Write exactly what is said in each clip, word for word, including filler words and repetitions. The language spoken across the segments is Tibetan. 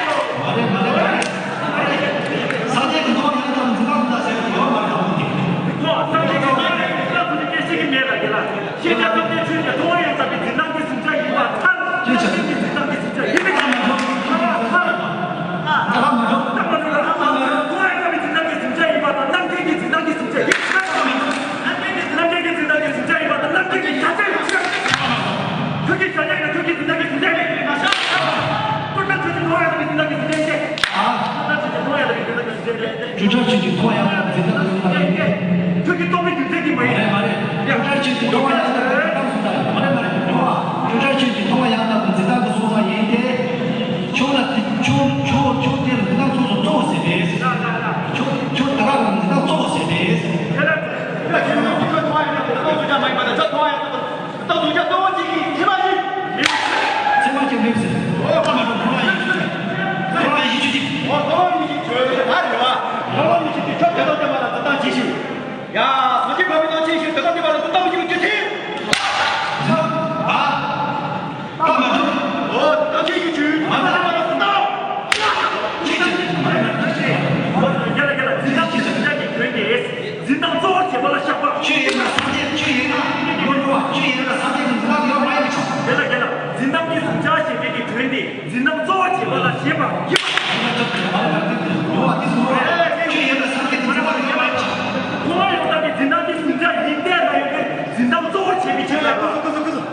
མ་རེད་མ་རེད་མ་རེད། ས་སྐྱའི་གི་ནོར་ཡང་དང་འཛིན་སྟངས་འདྲ་ཟེར་གི་ཡོད་མ་རེད། ཨ་མོ་དེ། ཁོ་ས་སྐྱའི་གི་ནོར་ཡང་དང་འཛིན་སྟངས་དེ་སྐད་ཆ་གི་མེད་ལ་དེ་ལ། ཤེས་བྱ་སྟོབས་ལྡན་ཆོས་ཀྱི་མཐོང་བ་ཡང་དག་པའི་འཛིན་སྟངས་ཀྱི་ཟིང་ཆ་ཡིན་པ་ཚར། ཅི་ཆ། རྣམ་མཁྱེན་གྱི་འཛིན་སྟངས་ཀྱི་ཟིང་ཆ་ཡིན་པ་ཚར། ཚར། ཚར། ཚར་མ་ཐོབ། ཚར་མ་ཐོབ། ཚར་མ་ཐོབ། མཐོང་བ་ཡང་དག་པའི་འཛིན་སྟངས་ཀྱི་ཟིང་ཆ་ཡིན་པ་དང་། རྣམ་མཁྱེན་གྱི་འཛིན་སྟངས་ཀྱི་ཟིང་ཆ་ཡིན་པ་ཚར། རྣམ་མཁྱེན་གྱི་འཛིན་སྟངས་ཀྱི་ཟིང་ཆ་ཡིན་པ་དང་། རྣམ་མཁྱེན་གྱི་བྱ་བྱེད་ཡིན་པ་ཚར། ཐུགས་ཀྱི་བྱ་བྱེད་ཡིན་ན་ཐུགས་ཀྱི་འཛིན་སྟངས་ཀྱི་ཟིང་ཆ་ཡིན་པ་ཚར། ཀུན་བཏགས་ཆོས་ཅན། མཐོང་བ་ཡང་དག་པའི་འཛིན་སྟངས་ཀྱི་ཟིང་ཆ་ཡིན་ཏེ། ཨ། ཀུན་བཏགས་ཆོས་ཅན། མཐོང་བ་ཡང་དག་པའི་འཛིན་སྟངས་ཀྱི་ཟིང་ཆ་ཡིན་ཏེ། ཐུགས་ཀྱི་སྟོང་པའི་རྒྱུ་མཚན་གྱིས་མ་ཡིན། མ་རེད་མ་རེད། ཀུན་བཏགས་ཆོས་ཅན། མཐོང་བ་ཡང་དག་པའི་འཛིན་སྟངས་སུ་ལྟ་ཡིན། མ་རེད།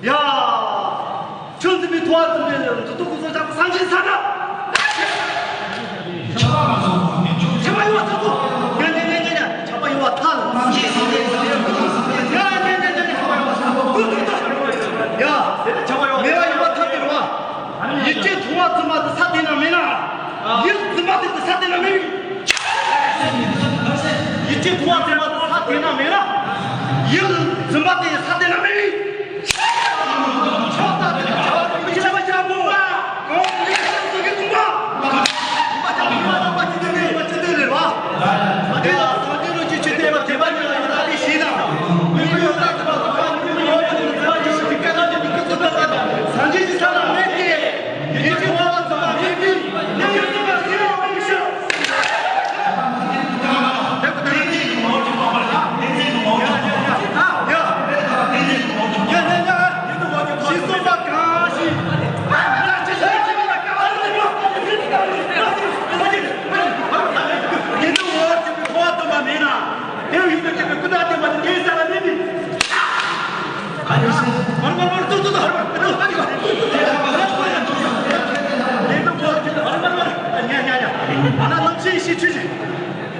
ཡ། ཁྱོད་འཛིན་པའི་ཐོག་འཛིན་པའི་མཛུབ་ཐོག་གི་སྲོག་ཆགས་སངས་རྒྱས་ས་ར། ཆགས་པ་མ་བཟུང་བ་མེད་ཆོག་ཆགས་པ་ཡོད་པ་ཐལ། ཡ་ཉེ་ཉེ་ཉེ་ཉེ། ཆགས་པ་ཡོད་པ་ཐལ། སངས་རྒྱས་སངས་རྒྱས་སངས་རྒྱས་སངས་རྒྱས། ཡ་ཉེ་ཉེ་ཉེ་ཉེ། ཆགས་པ་ཡོད་པ་ཐལ། ཡ། ཆགས་པ་ཡོད་པ། མེད་པ་ཡོད་པ་ཐལ་ཟེར་བ། ཡིད་ཀྱི་མཐོང་བ་འཛིན་པ་དེ་ས་དེ་ན་མེད་ན། ཡིད་འཛིན་པ་དེ་དེ་ས་དེ་ན་མེད། ཡིད་ཀྱི་མཐོང་བ་འཛིན་པ་དེ་ས་དེ་ན་མེད་ན། ཡིད་འཛིན་པ་དེ་ས་དེ་ན་མེད།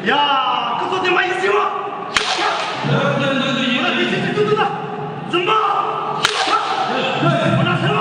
ཡ། ཀུ་ཚོ་དེ་མ་ཡིན་ཟེར་བ། འདི་ཚོ་ཏུ་ཏུ་ད། འཛུམ་པ། འོ་ན་ཟེར་བ།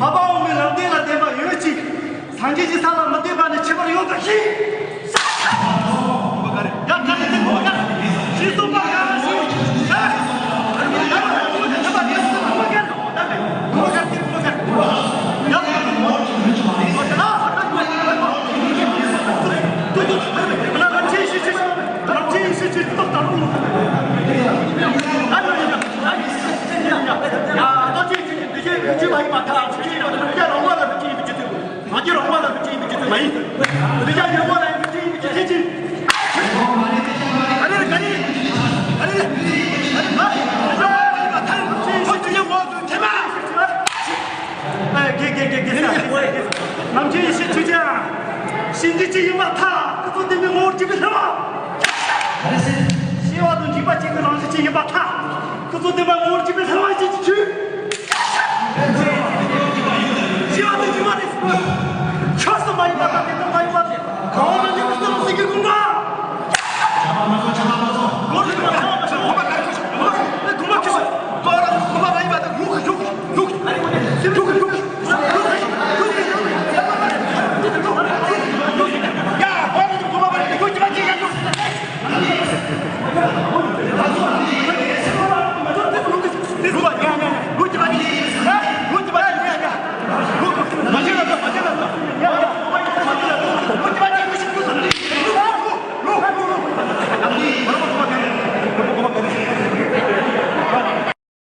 མ་པ་འོངས་པའི་ལམ་སྟོན་ལ་བརྟེན་པ་ཡོད་ཅིང་། སངས་རྒྱས་ཀྱི་ས་ལ་མི་བརྟེན་པ་ནི་ཁྱད་པར་ཡོད་དོ་ཞེས། ནམ་མཁའི་ཡེ་ཤེས་ཆོས་ཅན། གཤིན་རྗེ་ཅན་ཡིན་པར་ཐལ། སྐུ་ཚེ་བརྟན་པའི་ངོ་བོར་གྱུར་པའི་ལྷ་བ། སྐྱེ་བ་དང་འཇིག་པ་གཅིག་གི་རང་བཞིན་ཅན་ཡིན་པར་ཐལ། སྐུ་ཚེ་བརྟན་པའི་ངོ་བོར་གྱུར་པའི་ལྷ་བ་ཞིག་གི་ཆོས།